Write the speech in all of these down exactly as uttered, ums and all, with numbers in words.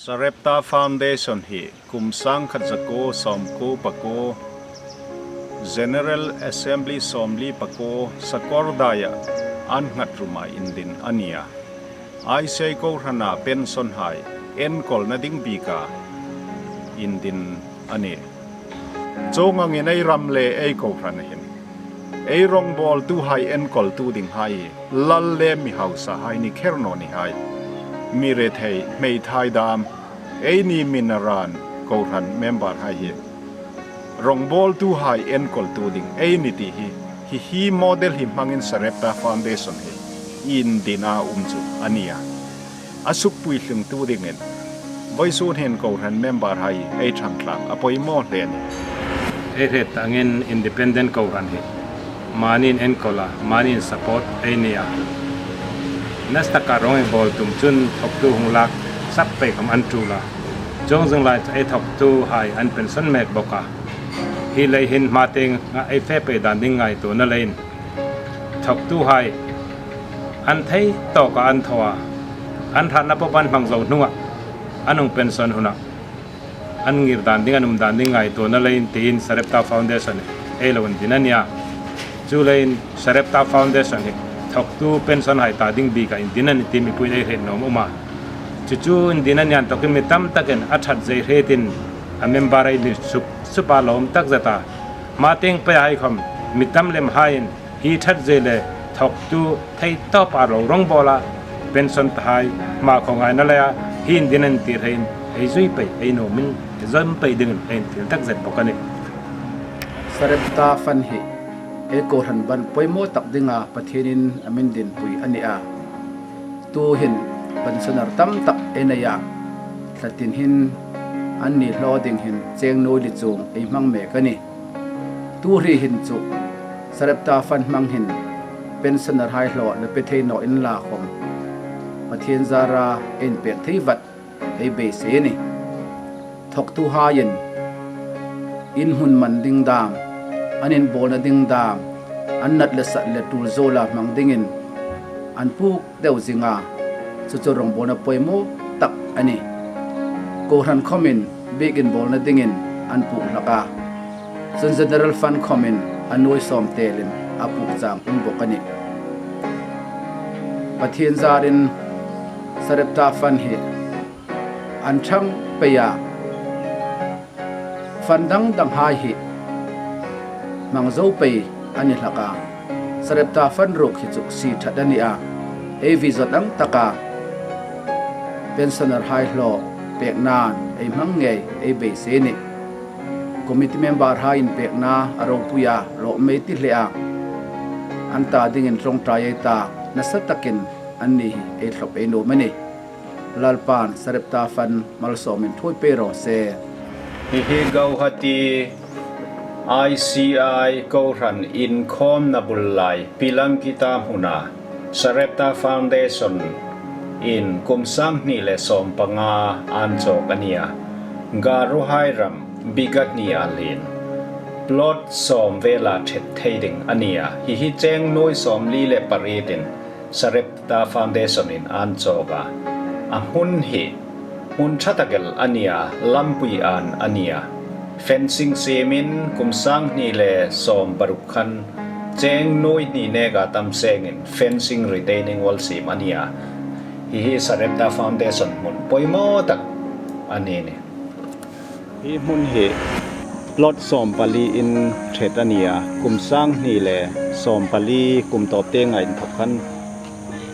Sarepta Foundation hi kum sangkhat zakuo sawmkuo pakuo, General Assembly sawmli pakuo Sakawrdaiah an nghat ruma indin a nih a. ICI kohrana pension hai enkawlna ding bika indin a nih. Chuong angin ei ram le ei kohran hin ei rongbawltuhai enkawltu dinghai, lal le mi hausahai ni kher naw ni hai, mi rethei hmeithai dam, eini mi naran kohran memberhai hi rongbawltuhai enkawltu ding ei nih ti hi, hi hi model hi hmangin Sarepta Foundation hi indina um chu a nih a. A sukpuitling tu dingin vawisun hin kohran memberhai ei ṭhang tlak a poimaw hle a nih. Ei hriet angin independent kohran hi mani enkawla, mani support ei nei a. Nasa taka rong ei bawl tum chun thawktu hung lak sap pei khawm an ṭul a. Chuong zing lai chu ei thawktuhai an pension mek bawk a. Hi lei hin hma tieng ei fe pei dan ding ngaituona leiin thawktuhai an thei tawka an thaw a, an hratna pawp an hmang zo hnunga an hung pension huna an ngir dan ding, an um dan ding ngaituona leiin tiin Sarepta Foundation ei lo indin a nih a. Chuleiin Sarepta Foundation hi thawktu pension hai ta ding bika indin a nih ti mipui ei hriet nuom a um a. Chu chu indin a nih a inthawkin mi tam takin a ṭhat zei hrietin a member ei ni sup sup a, lawm tak zet a. Hma tieng pei hai khawm mi tam lem haiin hi ṭhat zei le thawktu thei tawpa lo rongbawl a, pension tahai hma khawm ngaina leia hi indin a nih ti hrein ei zui pei, ei nuomin ei zui pei dingin ei infiel tak zet bawk a nih. Sarepta Fund hi ei kohran ban poimaw tak dinga Pathienin a mi indinpui a nih a. Tuhin pensioner tam tak ei nei a, thlatin hin anni hlaw ding hin cheng nuoi li chuong ei hmang mek a nih. Tu hri hin chu Sarepta Fund hmang hin pensionerhai hlaw la pe thei naw inla khawm, Pathien zara ei inpek thei vat ei beisei a nih. Thawktuhaiin in hmun man ding dam, an inbawlna ding dam, an nat le sat le tul zuola hmang dingin an puk deu zing a, chu chu rongbawlna poimaw tak a nih. Kohran khawmin biekin bawlna dingin an puk hlak a. Chun General Fund khawmin a nuoi sawm telin a puk chang um bawk a nih. Pathien zarin Sarepta Fund hi an ṭhang pei a. Fund dang danghai hi hmang zo pei a ni hlak a. Sarepta Fund ruok hi chu sie ṭhat a nih a. Ei vision ang taka pensionerhai hlaw peknain ei hmang ngei ei beisei a nih. Committee memberhai inpekna a ropui a, lawm ei ti hle a. An ta dingin ṭawngṭai ei ta nasa takin anni hi ei thlop ei nuom a nih. Lalpan Sarepta Fund malsawmin thuoi pei raw se. Hi hi Guwahati ICI kohran inkhawmna bul lai Pilangkita hmuna Sarepta Foundation in kum sang hni le sawm panga an chawk a nih a. Garohai ram biga hni a lien plot sawm vela ṭhet thei ding a nih a. Hi hi cheng nuoi sawmli le pariet in Sarepta Foundation in an chawk a. A hmun hi hmun ṭha tak el a nih a, lampui an a nih a. Fencing siemin kum sang hni le sawm paruk khan cheng nuoi hni neka tam sengin fencing retaining wall siem a nih a. Hi hi Sarepta Foundation hmun poimaw tak a ni a nih. Hi hmun hi plot sawm pali in ṭhet a nih a, kum sang hni le sawm pali kum tawp tienga inthawk khan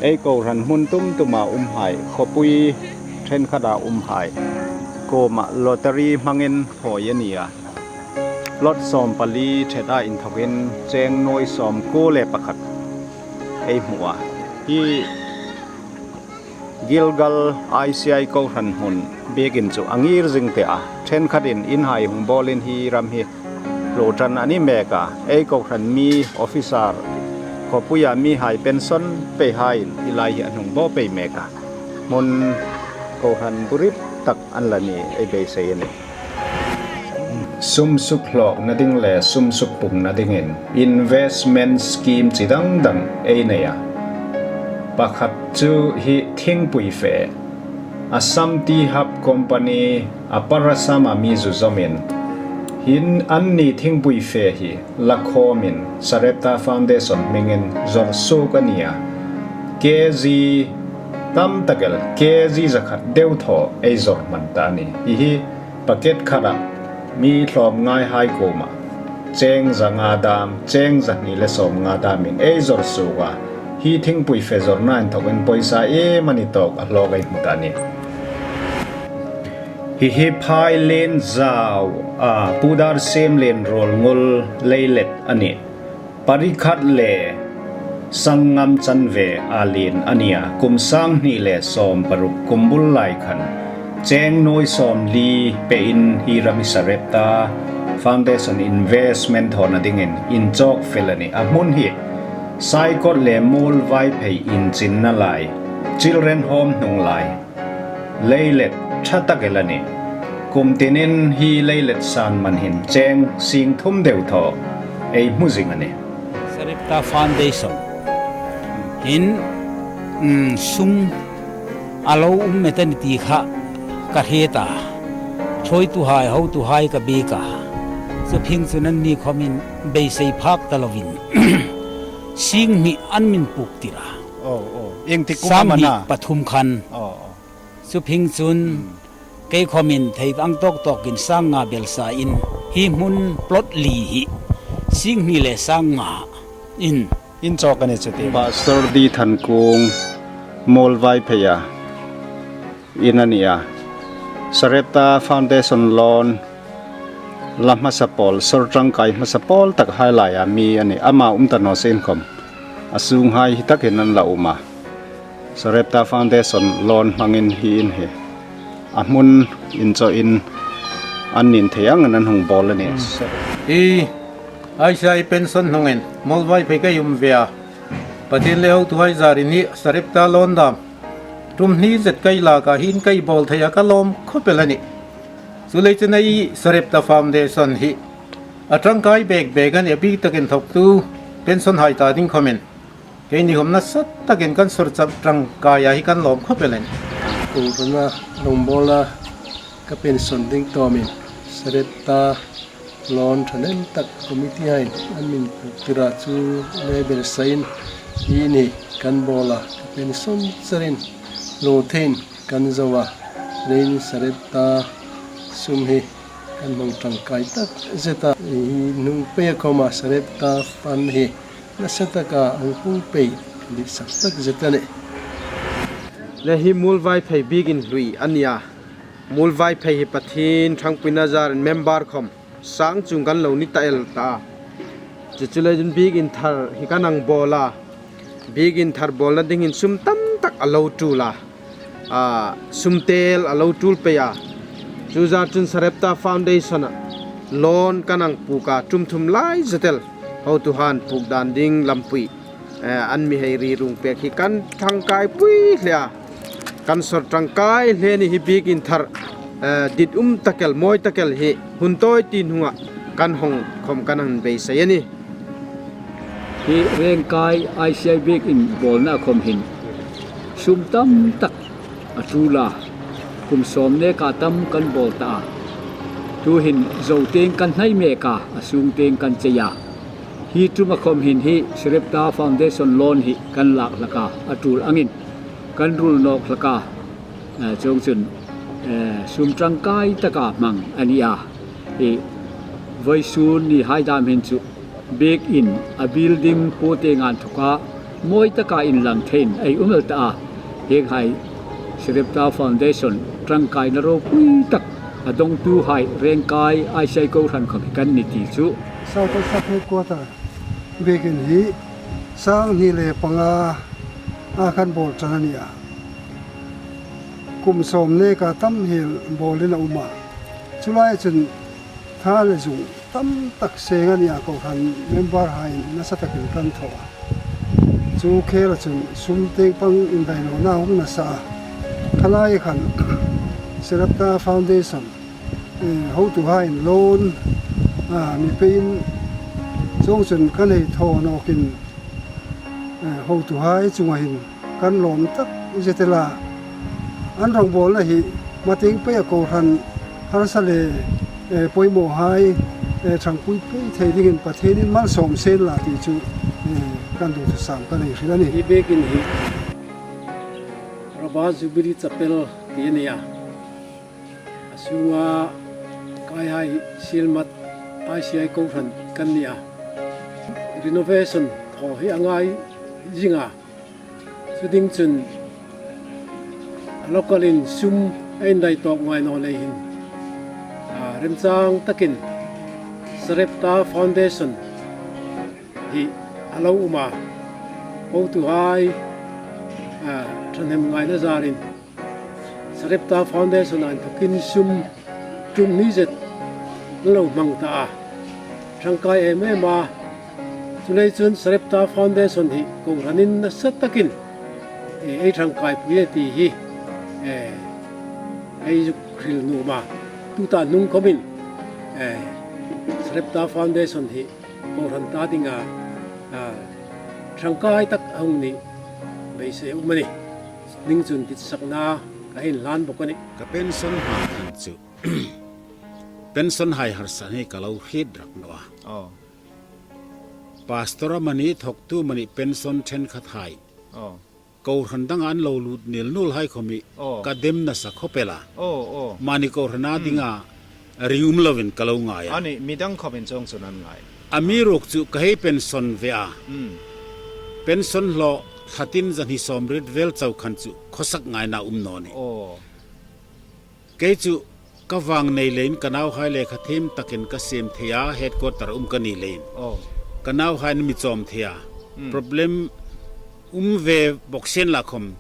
ei kohran hmun tum tuma umhai, khawpui ṭhenkhata umhai kuoma lottery hmangin hawi a nih a. Plot sawm pali ṭheta inthawkin cheng nuoi sawmkuo le pakhat ei hmu a. Hi Gilgal ICI kohran hmun biekin chu a ngir zing teh a. Ṭhenkhatin inhai hung bawlin hi ram hi hluo ṭan a ni mek a. Ei kohran mi officer, khawpuia mihai pension peihaiin hi lai hi an hung baw pei mek a. Hmun kohran burip tak an la ni ei beisei a nih. Sum sukhlawkna ding le sum sukpungna dingin investment scheme chi dang dang ei nei a. Pakhat chu hi thingpui fe, Assam Tea Hub Company, Upper Assam-a mi zu zawmin, hin anni thingpui fe hi la khawmin Sarepta Foundation hmingin zawr suok a nih a. Kg tam tak el, kg zakhat deu thaw ei zawr hman ta a nih. Hi hi packet khata mi hlawm ngaihai kuoma cheng za nga dam, cheng za hni le sawm nga damin ei zawr suok a. Hi thingpui fe zawrna inthokin pawisa iem a ni tawk a hlawk ei hmu ta a nih. Hi hi phai lien zau, a, pudar siem lien ruol ngul leilet a nih. Pari khat le sangngam chanve a lien a nih a, kum sang hni le sawm paruk kum bul lai khan cheng nuoi sawmli pein hi ram hi Sarepta Foundation investment thawna dingin inchawk fel a nih. A hmun hi Saikot le Muolvaiphei inchinna lai, Children Home hnung lai, leilet ṭha tak el a nih. Kum tinin hi leilet san man hin cheng sing thum deu thaw ei hmu zing a nih. Sarepta Foundation hin, mm, sum a lo um met a ni ti kha ka hriet a. Ṭhuoituhai, hotuhai ka biek a. Chu phing chun anni khawmin beisei phak ta lovin sing hni an min puktir a. Oh, oh. Ieng ti kum am a na? Sang hni pathum khan. Oh, oh. Chu phing chun, hmm, kei khawmin thei ang tawk tawkin sang nga bel sa in, hi hmun plot li hi sing hni le sang nga in. Inchawk a ni chu ti. Pastor D. Thankuong, Muolvaiphei-a in a nih a. Sarepta Foundation loan la hmasa pawl, sawr ṭangkai hmasa pawl tak hai laia mi a nih. Ama um ta naw se in khawm, a sunghai hi takin an la um a. Sarepta Foundation loan hmangin hi in hi a hmun inchawin annin thei angin an hung bawl a nih. Hmm. Hi I C I pension hnungin Muolvaiphei ka um ve a. Pathien le hotuhai zarin hi Sarepta loan dam ṭum hni zet ka lak a, hi in ka bawl thei a, ka lawm khawp el a nih. Chuleiin ei Sarepta Foundation hi a ṭangkai bek bek a nih, a bik takin thawktu pension hai ta ding khawmin keini khawm nasa takin kan sawr chap ṭangkaia hi kan lawm khawp el a nih. Kohran a rawngbawla ka pension ding tawmin Sarepta loan ṭhahnem tak committee-in an min puktir a, chu le bel sain hi ni kan bawl a, ka pension charin lo theiin kan zo a, leiin Sarepta sum hi kan hmang ṭangkai tak zet a, hi hnung peia khawma Sarepta fund hi nasa taka an pung pei diksak tak zet a nih. Le hi Muolvaiphei biekin hlui a nih a. Muolvaiphei hi Pathien ṭhangpuina zarin member khawm sang chung kan lo ni ta el ta a. Chu chu leiin biekin thar hi kan hang bawl a. Biekin thar bawlna dingin sum tam tak a lo ṭul a. A, sum tel a lo ṭul pei a. Chu zar chun Sarepta Foundation-a loan kan hang puk a, ṭum thum lai zet el hotuhaiin puk dan ding lampui, eh, an mi hei ri rung pek hi kan ṭangkai pui hle a. Kan sawr ṭangkai hle a nih hi biekin thar, eh, ditum tak el, mawi tak el hi hun tawi ti hnunga kan hawng khawm kan hang beisei a nih. Hi Rengkai I C I biekin bawlna khawm hin sum tam tak a ṭul a, kum sawm neka tam kan bawl ta a. Tuhin zo tieng kan hnai mek a, a sung tieng kan chei a. Hi ṭuma khawm hin hi Sarepta Foundation loan hi kan lak hlak a, a ṭul angin kan rul nawk hlak a. Eh, chuongchun, eh, sum ṭangkai taka hmang a nih a. Hi vawisun ni hai dam hin chu biekin a building po te ngan thawka mawi taka inlang theiin ei um el ta a. Hienghai Sarepta Foundation ṭangkaina ropui tak a dongtuhai Rengkai I C I kohran khawm hi kan ni ti chu. South Assam Headquarter biekin hi sang hni le panga a kan bawl ṭan a nih a. Kum sawm neka tam hiel bawlin a um a. Chu lai chun tha le zung tam tak seng a nih a, kohran member-hai nasa takin kan thaw a. Chu khela chun sum tieng pang indainawna hung nasa a. Kha lai khan Sarepta Foundation, eh, hotuhaiin loan, ah, mi peiin chuongchun kan hei thaw nawkin, eh, hotuhai chunga hin kan lawm tak zet el a. An rawngbawlna hi hma tieng peia kohran harsa le, eh, pawimawhai, eh, ṭhangpui pei thei dingin Pathienin malsawm sien la ti chu, eh, kan duthusam ka nei hril a nih. Hi biekin hi Rubber Jubilee Chapel ti a ni a. A sunga kaihai sielmat I C I kohran kan ni a. Renovation thaw hi a ngai zing a. Chu ding chun a local-in sum a indai tawk ngai naw lei hin, a, remchang takin Sarepta Foundation hi a lo um a. Hotuhai, a, ṭhahnemngaina zarin Sarepta Foundation-a inthokin sum tum ni zet lo hmang ta a. Ṭangkai em em a. Chuleiin chun Sarepta Foundation hi kohranin nasa takin, eh, ei ṭangkaipui a ti hi, eh, ei zuk hril nuom a. Tuta hnung khawmin, eh, Sarepta Foundation hi kohran ta dinga, ah, ṭangkai tak a hung ni beisei a um a nih. Ning chun ditsakna ka hin hlan bawk a nih. Ka pension hma khan chu. Pensionhai harsa hi ka lo hriet rak naw a. Oh. Pastor amani, thawktu amani, pension ṭhenkhathai. Oh. Kohran danga an lo lut nilnulhai khawm hi, oh, ka dem nasa khawp el a. Oh, oh. Mani kohrana, hmm, dinga ring um loin ka lo ngai a. A nih, midang khawmin chuong chun an ngai. Amiruokchu ka hei pension ve a. Hmm. Pension hlaw thla tin zahni sawmriet vel chau khan chu khawsak ngaina um naw nih. Oh. Kei chu ka vang nei leiin ka nauhai lekha thiem takin ka siem thei a, headquarter um ka ni leiin. Oh. Ka nauhai an mi chawm thei a. Hmm. Problem um ve bawk sien la khawm,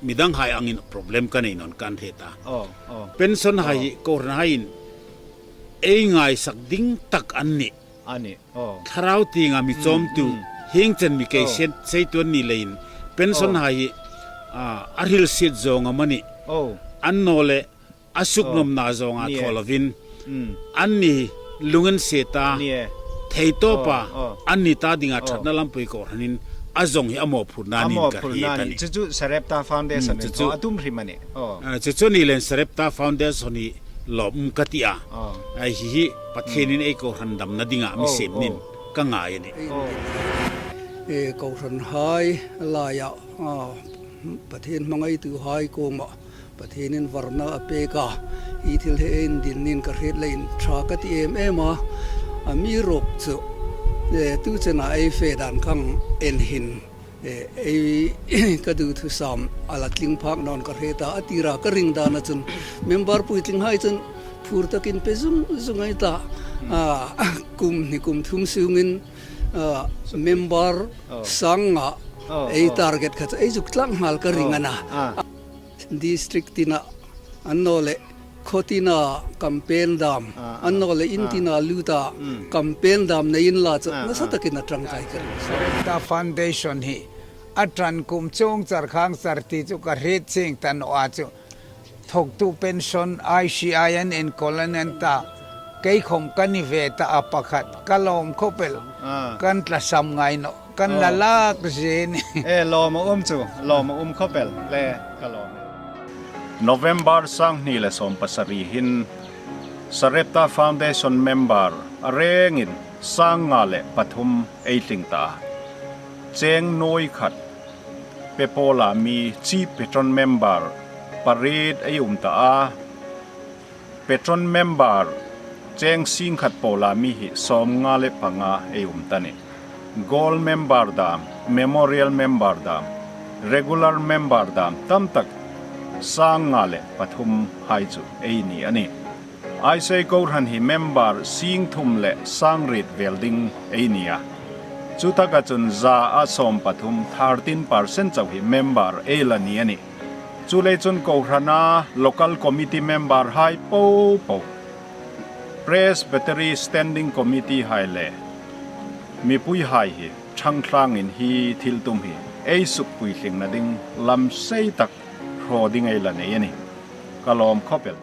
midanghai angin problem ka nei naw ni kan hre ta. Oh, oh. Pensionhai, oh, hi kohranhaiin ei ngaisak ding tak an nih. A nih. Oh. Thlarau tienga mi chawmtu, mm, mm, hieng chen mi kei, oh, sien, seitu an ni leiin. Pensionhai hi, oh, a, a hrilsiet zawng amanih. Oh. Annawleh a suknawmna, oh, zawnga, ni e, thaw lovin. Mm. Anni lunginsiet a, ni e, thei tawpa, oh, oh, anni ta dinga, oh, ṭhatna lampui kohranin a zawng hi a mawphurna niin ka hriet a nih. Chu chu Sarepta Foundation, mm, chu chu a tum hrim a nih. Oh. Ah, chu chu ni leiin Sarepta Foundation hi lawm um ka ti a. Oh. Ai hi hi Pathienin, mm, ei kohran damna dinga mi, oh, siem niin, oh, ka ngai a nih. Oh. E, kohranhai laia, ah, Pathien hmangaituhai kuoma Pathienin varna a pek a, hi thil hi ei indin niin ka hriet leiin ṭha ka ti em em a. Amiruokchu, e, tu chena ei fe dan khang en hin, e, ei, ka duthusam a la tling phak naw ni ka hriet a, a tira ka ring dana chun member puitlinghai chun phur takin pe zung zung ei ta. Hmm. A, kum hni kum thum sungin, a, member, oh, sanga, oh, ei, oh, target kha chu ei zuk tlang nghal ka ring, oh, a na. Ah. District tina, annawleh khaw tina campaign dam, ah, ah, annawleh in, ah, tina luta, mm, campaign dam nei inla chu, ah, nasa, ah, takin a ṭangkai ka ring. Sarepta Foundation hi a ṭan kum chuong char khang char ti chu ka hriet chieng ta naw a chu. Thawktu pension I C I an enkawl an ta, kei khawm ka ni ve ta a pakhat, ka lawm khawp el, ah, kan tlasam ngai naw. Kan la, oh, lak zing. E, lawm a um chu, lawm a um khawp el le, ka lawm. November sanghni le sawmpasari hin Sarepta Foundation member a rengin sangnga le pathum ei tling ta. Cheng nuoi khat pe pawla mi chi patron member pariet ei um ta a. Patron member cheng sing khat pawla mi hi sawmnga le panga ei um ta nih. Gold member dam, memorial member dam, regular member dam tam tak sangnga le pathum hai chu ei ni a nih. I C I kohran hi member sing thum le sang riet vel ding ei ni a. Chu taka chun za a sawm pathum, thirteen percent chau hi member ei la ni a nih. Chuleiin chun kohrana local committee member hai popo, Presbytery Standing Committee hai le mipuihai hi ṭhangtlangin hi thil tum hi ei sukpuitlingna ding lam sei tak hraw ding ei la nei a nih. Ka lawm khawp el.